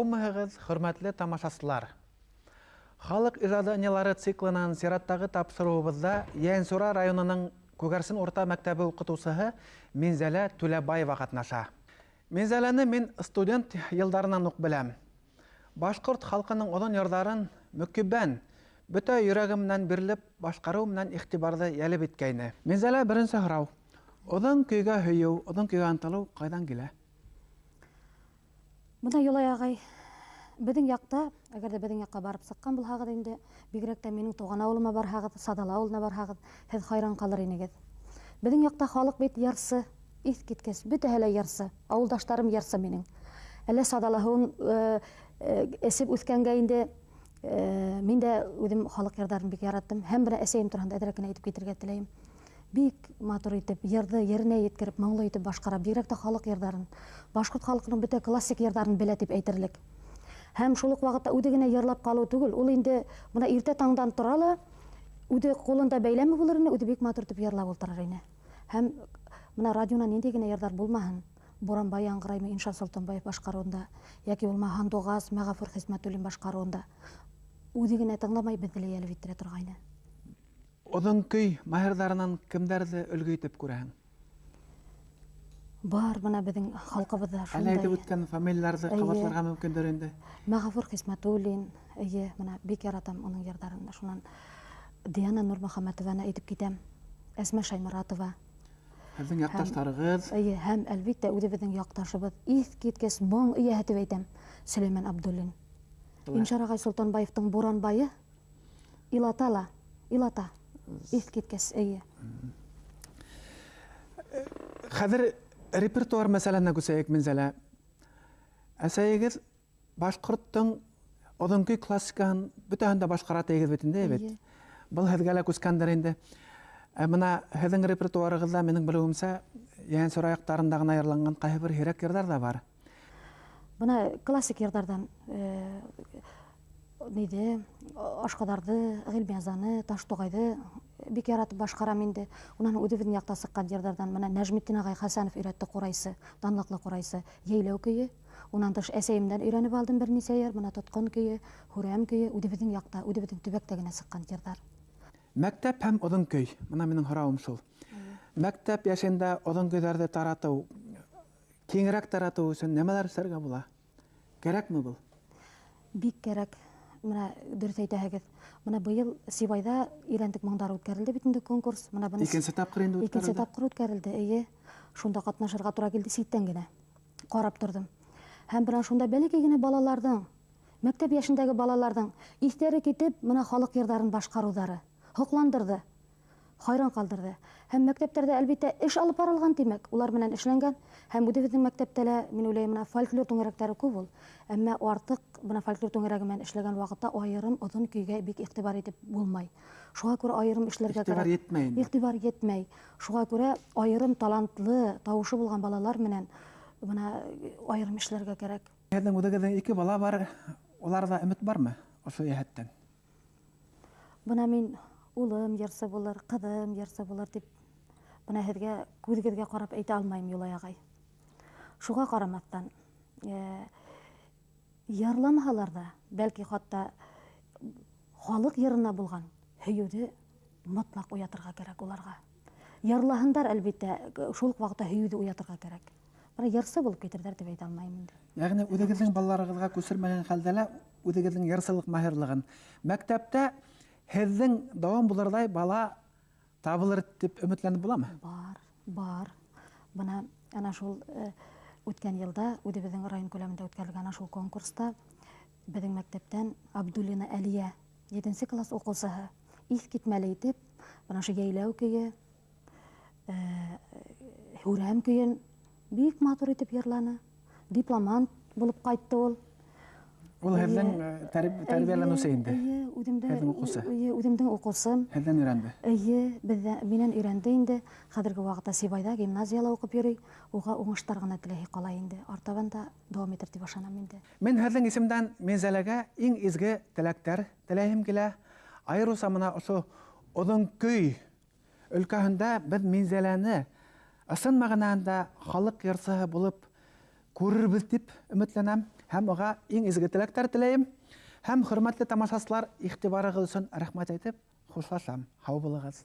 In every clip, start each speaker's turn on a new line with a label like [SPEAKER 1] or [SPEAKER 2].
[SPEAKER 1] Һаумыһығыҙ, хөрмәтле тамашасылар! Халыҡ ижады ынйылары циклынан сираттағы тапшырыуыбыҙҙа Ейәнсура районының Күгәрсен урта мәктәбе уҡытыусыһы Минзәлә Түләбаева ҡатнаша. Минзәләне мин студент йылдарынан уҡ беләм. Башҡорт халҡының оҙон йырҙарын мөкиббән, бөтә йөрәге менән бирелеп башҡарыу менән иғтибарҙы йәлеп иткәйне. Минзәлә, беренсе һорау. Оҙон көйгә һөйөү, оҙон көйгә ынтылыу ҡайҙан килә?
[SPEAKER 2] Бына, Юлай ағай, беҙҙең яҡта, әгәр ҙә беҙҙең яҡҡа барып сыҡҡан булһағыҙ инде, бигерәк тә минең тыуған ауылыма барһағыҙ, Саҙала ауылына барһағыҙ, һеҙ хайран ҡалыр инегеҙ. Беҙҙең яҡта халыҡ бит йырсы, иҫ киткес, бөтәһе лә йырсы, ауылдаштарым йырсы минең. Әллә Саҙала һыуын эсеп үҫкәнгә инде, мин дә үҙем халыҡ йырҙарын бик яраттым. Һәм бына әсәйем тураһында әҙерәк кенә әйтеп китергә теләйем. Бик матур итеп, йырҙы еренә еткереп, моңло итеп башҡара, бигерәк тә халыҡ йырҙарын. Башҡорт халҡының бөтә классик йырҙарын белә тип әйтерлек. Һәм шул уҡ ваҡытта үҙе генә йырлап ҡалыу түгел, ул инде бына иртә таңдан тора ла, үҙе ҡулында бәйләме булыр ине, үҙе бик матур итеп йырлап ултырыр ине. Һәм бына радионан ниндәй генә йырҙар булмаһын, Буранбай яңғыраймы Иншат Солтанбаев башҡарыуында, йәки булмаһа Һандуғас Мәғәфүр Хисмәтуллин башҡарыуында, үҙе генә тыңламай, беҙҙе лә йәлеп иттерә торғайны.
[SPEAKER 1] Оҙон көй маһирҙарынан кемдәрҙе өлгө итеп күрәһең?
[SPEAKER 2] Бар, бына беҙҙең халҡыбыҙҙа
[SPEAKER 1] Әле
[SPEAKER 2] шундай.
[SPEAKER 1] әйтеп үткән фамилияларҙы ҡабатларға мөмкиндер инде.
[SPEAKER 2] Мәғәфүр Хисмәтуллин, эйе, бына бик яратам уның йырҙарын. Шунан Диана Нурмөхәмәтованы әйтеп китәм, Әсмә Шайморатова.
[SPEAKER 1] Һеҙҙең яҡташтарығыҙ.
[SPEAKER 2] Эйе, һәм әлбиттә үҙебеҙҙең яҡташыбыҙ, иҫ киткес моң эйәһе тип әйтәм, Сөләймән Абдуллин. Иншар ағай Солтанбаевтың Буранбайы илата ла, илата. Иҫ киткес, эйе.
[SPEAKER 1] Хәҙер репертуар мәсьәләһенә күсәйек, Минзәлә. Әсәйегеҙ башҡорттоң оҙон көй классикаһын бөтәһен дә башҡара тейегеҙ бит инде, бит. Был һеҙгә лә күскәндер инде. Ә бына һеҙҙең репертуарығыҙҙа, минең белеүемсә, Ейәнсура яҡтарында ғына йырланған ҡайһы бер һирәк йырҙар ҙа бар.
[SPEAKER 2] Бына классик йырҙарҙан, ниҙе, Ашҡаҙарҙы, Ғилмиәзаны, Таштуғайҙы бик яратып башҡарам инде. Унан үҙебеҙҙең яҡта сыҡҡан йырҙарҙан бына Нәжметдин ағай Хәсәнов өйрәтте ҡурайсы, данлыҡлы ҡурайсы, Йәйләү көйө. Унан тыш әсәйемдән өйрәнеп алдым бер нисә йыр, бына Тотҡон көйө, Һүрәм көйө, үҙебеҙҙең яҡта, үҙебеҙҙең төбәктә генә сыҡҡан йырҙар.
[SPEAKER 1] Мәктәп һәм оҙон көй. Бына минең һорауым шул. Мәктәп йәшендә оҙон көйҙәрҙе таратыу, киңерәк таратыу өсөн нәмәләр эшләргә була? Кәрәкме был?
[SPEAKER 2] Бик кәрәк. Бына дөрөҫ әйтәһегеҙ. Бына быйыл Сибайҙа Ирәндек моңдары үткәрелде бит инде конкурс. Бына быны
[SPEAKER 1] Икенсе тапҡыр инде
[SPEAKER 2] Икенсе
[SPEAKER 1] үткәрелде.
[SPEAKER 2] тапҡыр үткәрелде, эйе. Шунда ҡатнашырға тура килде, ситтән генә ҡарап торҙом. Һәм бына шунда бәләкәй генә балаларҙың, мәктәп йәшендәге балаларҙың иҫтәре китеп, бына халыҡ йырҙарын башҡарыуҙары һоҡландырҙы, хайран ҡалдырҙы. Һәм мәктәптәрҙә әлбиттә эш алып барылған, тимәк, улар менән эшләнгән. Һәм үҙебеҙҙең мәктәптә лә, мин уйлайым, бына фольклор түңәрәктәре күп ул. Әммә артыҡ бына фольклор түңәрәге менән эшләгән ваҡытта айырым оҙон көйгә бик иғтибар итеп булмай. Шуға күрә айырым эшләргә
[SPEAKER 1] Иғтибар
[SPEAKER 2] кәрәк.
[SPEAKER 1] етмәй инде.
[SPEAKER 2] Иғтибар етмәй. Шуға күрә айырым талантлы, тауышы булған балалар менән бына айырым эшләргә кәрәк.
[SPEAKER 1] Һеҙҙең үҙегеҙҙең ике бала бар, уларҙа өмөт бармы ошо йәһәттән?
[SPEAKER 2] Бына мин улым йырсы булыр, ҡыҙым йырсы булыр тип бына һеҙгә күҙегеҙгә ҡарап әйтә алмайым, Юлай ағай. Шуға ҡарамаҫтан, йырламаһалар ҙа, бәлки хатта халыҡ йырына булған һөйөүҙе мотлаҡ уятырға кәрәк уларға. Йырлаһындар, әлбиттә, шул уҡ ваҡытта һөйөүҙе уятырға кәрәк. Бына йырсы булып китерҙәр тип әйтә алмайым инде.
[SPEAKER 1] Йәғни үҙегеҙҙең балаларығыҙға күсермәгән хәлдә лә үҙегеҙҙең йырсылыҡ маһирлығын мәктәптә һеҙҙең дауам булырҙай бала табылыр тип өмөтләнеп буламы?
[SPEAKER 2] Бар, бар. Бына ана шул үткән йылда үҙебеҙҙең район күләмендә үткәрелгән ана шул конкурста беҙҙең мәктәптән Абдуллина Әлиә, 7 класс уҡыусыһы, иҫ китмәле итеп, бына ошо йәйләү көйө, Һүрәм көйөн бик матур итеп йырланы. Дипломант булып ҡайтты ул.
[SPEAKER 1] Ул һеҙҙең тәрбиәләнеүсе инде.
[SPEAKER 2] Эйе,
[SPEAKER 1] Һеҙҙең уҡыусы.
[SPEAKER 2] Эйе, үҙемдең уҡыусым.
[SPEAKER 1] Һеҙҙән өйрәнде.
[SPEAKER 2] Эйе, минән өйрәнде инде. Хәҙерге ваҡытта Сибайҙа гимназияла уҡып йөрөй. Уға уңыштар ғына теләй ҡала инде. Артабан да дауам итер тип ышанам инде.
[SPEAKER 1] Мин һеҙҙең исемдән Минзәләгә иң изге теләктәр теләйһем килә. Айырыуса мына ошо оҙон көй өлкәһендә беҙ Минзәләне ысын мәғәнәһендә халыҡ йырсыһы булып күрербеҙ тип өмөтләнәм һәм уға иң изге теләктәр теләйем. Һәм хөрмәтле тамашасылар, иғтибарығыҙ өсөн рәхмәт әйтеп хушлашам. Һау булығыҙ.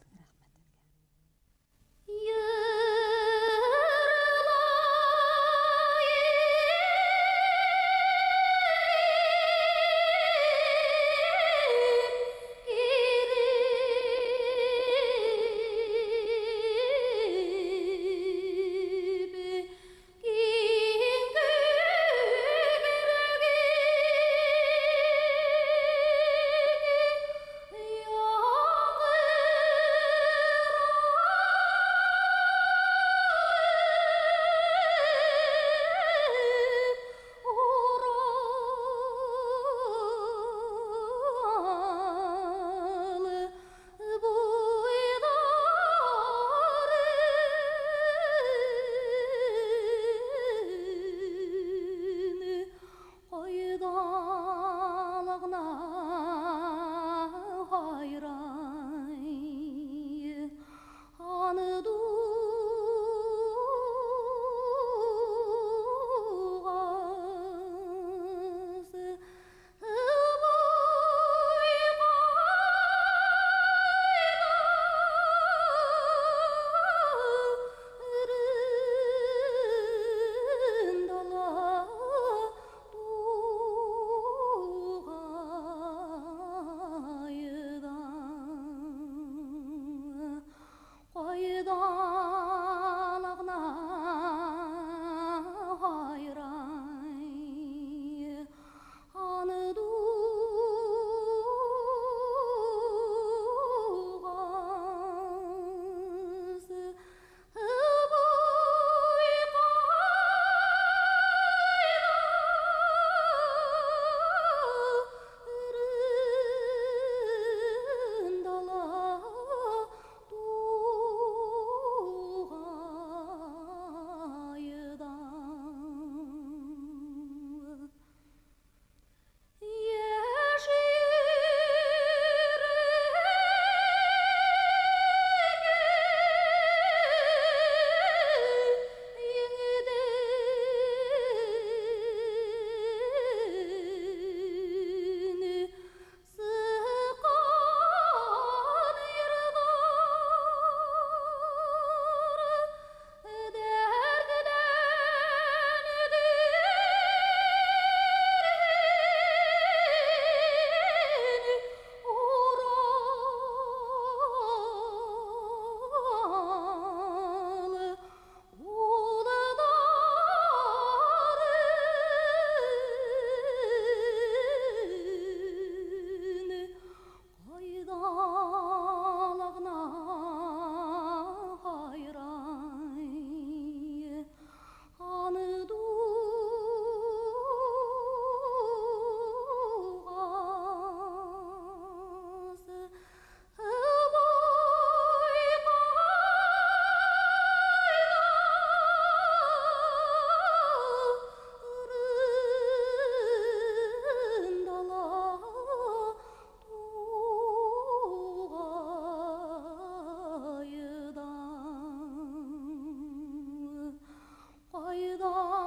[SPEAKER 2] Ayda.